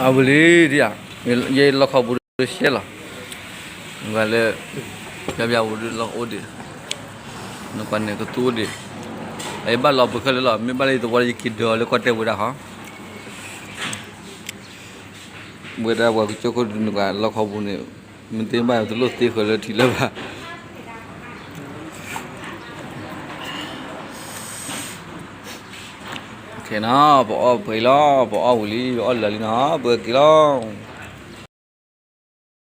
အဝံၤလံဒ်ဧါ, ယဲလီခီပူၤဒုးရှဲလီၤ, ဝဲလၢ ပျၢ်ပျၢ်ပူၤဒုးလီၤအိၣ်ဒံး, နကွၢ်န့ၣ်ကသူအိၣ်ဒံး, အဘၣ်လီၤပှဲၤခဲလၢာ်လီၤ, မ့ၢ်ဘၣ်လၢယသဝီယက့ၤဒၢးအီၤလၢကီၢ်တဲာ်ဝဲဒၣ်ဟီ, ဝဲဒၣ်ပှၤကစၢၢ်ခိၣ်ဒုးနကွၢ်လီခီပူၤန့ၣ်, မ့ၢ်တဘၣ်တလိၣ်သ့ဃၢၤလၢထံလၢၤဘၣ်. ခဲနီၤ ပအီၣ်ပှဲၤလီၤ, ပအီၣ်ဝံၤလံ ပအီၣ်လၢာ်လံနီၤ ပှဲၤက့ၤလီၤ.